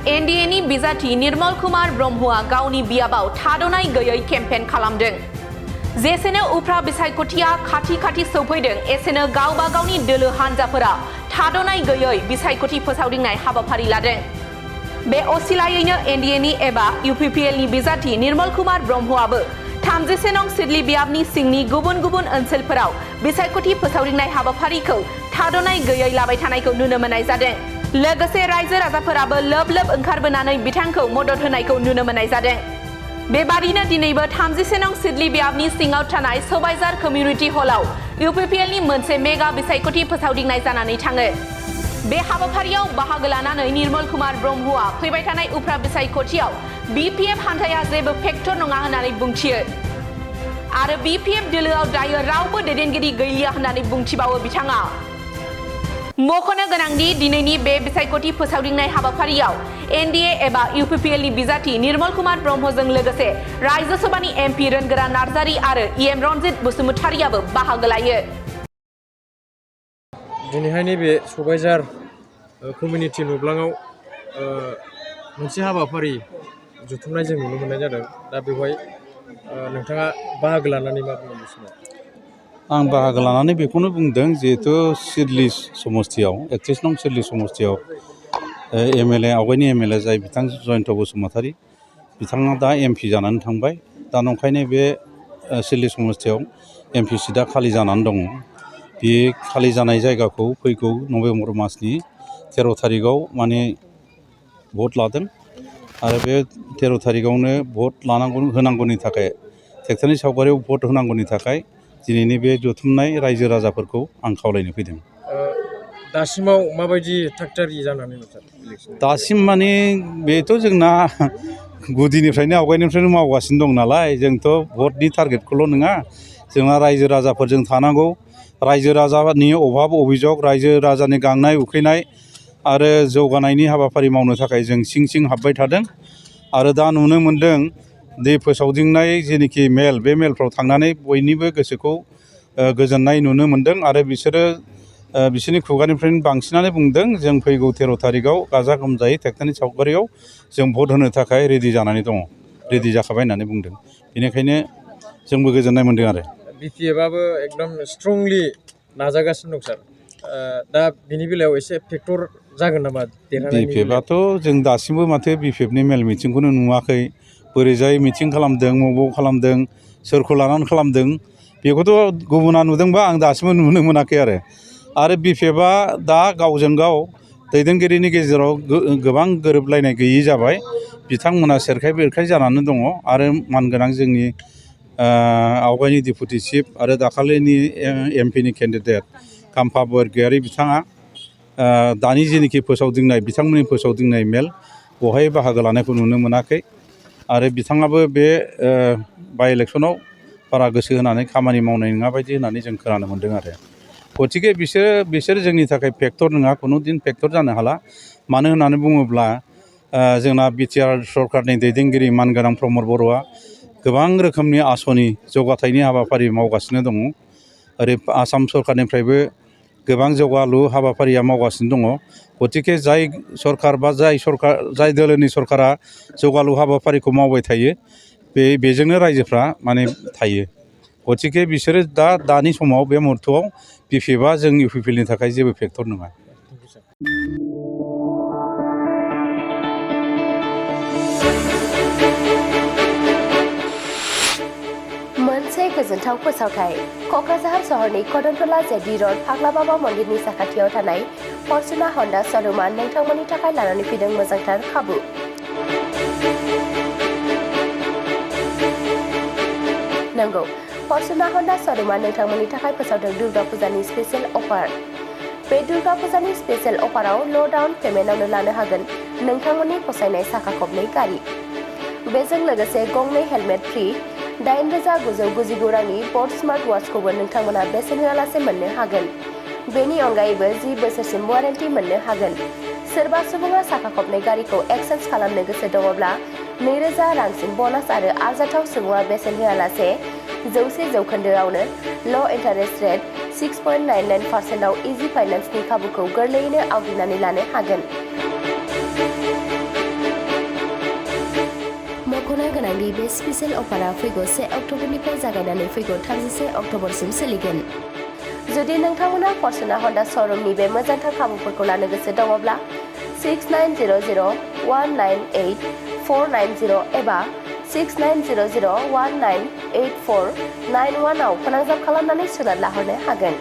एनडिएनि बिजाथि निर्मल कुमार ब्रह्मआ गावनि बियाबाव थाद'नाय गैयै केम्पेन खालामदों। जेसेनो उफ्रा बिसायख'थिया खाथि सौफैदों एसेनो गावबा गावनि दोलो हान्जाफोरा थाद'नाय गैयै बिसायख'थि फोसावदिंनाय हाबाफारि लादों। बे असिलायैनो एनडिएनि एबा इउपिपिएलनि बिजाथि निर्मल कुमार ब्रह्मआबो 37 नं सिदलि बियाबनि सिंनि गुबुन गुबुन ओनसोलफोराव बिसायख'थि फोसावदिंनाय हाबाफारिखौ थाद'नाय गैयै लाबाय थानायखौ नुनो मोननाय जादों। लोगोसे रायजो राजाफोराबो लोब ओंखारबोनानै बिथांखौ मदद होनायखौ नुनो मोननाय जादों। बेबादिनो दिनैबो 37 नं सिदलि बियाबनि सिङाव थानाय सबायझार कमिउनिटि हलाव इउपिपिएलनि मोनसे मेगा बिसायख'थि फोसावदिंनाय जानानै थाङो। बे हाबाफारियाव बाहागो लानानै निर्मल कुमार ब्रह्मआ फैबाय थानाय उफ्रा बिसायख'थियाव बिपिएफ हान्जाया जेबो फेक्टर नङा होननानै बुंथियो आरो बिपिएफ दोलोआव दायो रावबो दैदेनगिरि गैलिया होननानै बुंथिबावो बिथाङा। मख'नो गोनांदि दिनैनि बे बिसायख'थि फोसावदिंनाय हाबाफारियाव एनडिए एबा इउपिपिएलनि बिजाथि निर्मल कुमार ब्रह्मजों लोगोसे रायजोसभानि एमपि रोनगोरा नार्जारि आरो इएम रनजित बसुमतारियाबो बाहागो लायो। दिनैहाय नैबे सबायझार कमिउनिटि नुब्लाङाव मोनसे हाबाफारि जुथुमनाय जों नुनो मोननाय जादों। दा बेवहाय नोंथाङा बाहागो लानानै मा बुंनो सानो? आं बाहागो लानानै बेखौनो बुंदों जिहेथु सिदलि समस्तियाव 31 नं सिदलि समस्तियाव एमएलए आवगायनि एमएलए जाय बिथां जयन्त बसुमतारि बिथाङा दा एमपि जानानै थांबाय। दा नंखायनो बे सिदलि समस्तियाव एमपि सिटआ खालि जानानै दङ। बे खालि जानाय जायगाखौ फैगौ नभेम्बर मासनि 13 थारिखआव माने भट लादों आरो बे 13 थारिखआवनो भट होनांगौनि थाखाय ट्रेक्टरनि सावगारियाव भट होनांगौनि थाखाय दिनैनि बे जथुमनाय रायजो राजाफोरखौ आं खावलायनो फैदों। दासिमाव माबायदि थागथियारि जानानै दं? दासिम माने बेथ' जोंना गुदिनिफ्रायनो आवगायनिफ्रायनो मावगासिनो दं नालाय जोंथ' भटनि टारगेटखौल' नङा जोंना रायजो राजाफोरजों थानांगौ। रायजो राजानि अभाब अभिजग रायजो राजानि गांनाय उखैनाय आरो जौगानायनि हाबाफारि मावनो थाखाय जों सिं हाबबाय थादों आरो दा नुनो मोन्दों दै फोसावदिंनाय जेनोखि मेल बे मेलफ्राव थांनानै बयनिबो गोसोखौ गोजोननाय नुनो मोन्दों आरो बिसोरनि खुगानिफ्रायनो बांसिनानो बुंदों जों फैगौ 13 थारिखआव गाजा गोमजायै ट्रेक्टरनि सावगारियाव जों भट होनो थाखाय रेडि जानानै दङ, रेडि जाखाबाय होननानै बुंदों। बेनिखायनो जोंबो गोजोननाय मोन्दों आरो। बिपिएफआबो एकदम स्ट्रंलि नाजागासिनो दं सार। दा बिनि बेलायाव एसे फेक्टर जागोन नामा? बिपिएफआथ' जों दासिमबो माथो बिपिएफनि मेल मिटिंखौनो नुवाखै। बोरैजाय मिटिं खालामदों, मबाव खालामदों, सोरखौ लानानै खालामदों बेखौथ' गुबुना नुदोंबा आं दासिमबो नुनो मोनाखै आरो बिपिएफआ दा गावजों गाव दैदेनगिरिनि गेजेराव गोबां गोरोबलायनाय गैयि जाबाय। बिथांमोना सेरखाय बेरखाय जानानै दङ आरो मानगोनां जोंनि आवगायनि डेपुटि चिफ आरो दाखालिनि एमपिनि केन्डिडेट काम्फा बरगयारि बिथाङा दानि जेनोखि फोसावदिंनाय बिथांमोननि फोसावदिंनाय मेल बेवहाय बाहागो लानायखौ नुनो मोनाखै आरो बिथाङाबो बे बाइ इलेक्सनाव बारा गोसो होनानै खामानि मावनाय नङा बायदि होननानै जों खोनानो मोन्दों आरो। गथिखे बिसोर जोंनि थाखाय फेक्टर नङा, खुनु दिन फेक्टर जानो हाला। मानो होननानै बुङोब्ला जोंना बिटिआर सरकारनि दैदेनगिरि मानगोनां प्रमद बर'आ गोबां रोखोमनि आसनि जौगाथायनि हाबाफारि मावगासिनो दङ। ओरै आसाम सरकारनिफ्रायबो गोबां जौगालु हाबाफारिया मावगासिनो दङ। गथिखे जाय सरकार बा जाय दोलोनि सरकारा जौगालु हाबाफारिखौ मावबाय थायो बेजोंनो रायजोफ्रा माने थायो। गथिखे बिसोरो दानि समाव बे मुहूर्तआव बिपिएफआ जों इउपिपिएलनि थाखाय जेबो फेक्टर नङा। मोनसे गोजोनथाव फोसावथाय क'क्राझार सहरनि कदमतला जेबि र'ड फाग्ला बाबा मन्दिरनि साखाथियाव थानाय फर्चुना हन्डा श'रुमआ नोंथांमोननि थाखाय लानानै फैदों मोजांथार खाबु। नंगौ, फर्चुना हन्डा श'रुमआ नोंथांमोननि थाखाय फोसावदों दुर्गा फुजानि स्पेशेल अफार। बे दुर्गा फुजानि स्पेशेल अफाराव ल' डाउन पेमेन्टआवनो लानो हागोन नोंथांमोननि फसायनाय साखा खबनै गारि। बेजों लोगोसे गंनै हेलमेट फ्रि, 8,999 रांनि ब'ट स्मार्ट वाचखौबो नोंथांमोना बेसेन होआलासे मोननो हागोन। बेनि अनगायैबो 10 बोसोरसिम वारेन्टि मोननो हागोन। सोरबा सुबुङा साखा खबनै गारिखौ एक्सचेन्ज खालामनो गोसो दङब्ला 2,000 रांसिम बोनास आरो आरजाथाव सुबुङा बेसेन होआलासे 100% ल' इन्टारेस्ट रेट 6.99% इजि फाइनान्सनि खाबुखौ गोरलैयैनो आवग्रिनानै लानो हागोन। मख'नो गोनांदि बे स्पेशेल अफारा फैगौ 1 अक्ट'बरनिफ्राय जागायनानै फैगौ 31 अक्ट'बरसिम सोलिगोन। जुदि नोंथांमोना फर्चुना हन्डा श'रुमनि बे मोजांथार खाबुफोरखौ लानो गोसो दङब्ला 6900198490 एबा 6900198491 आव फोनांजाब खालामनानै सुलाद लाहरनो हागोन।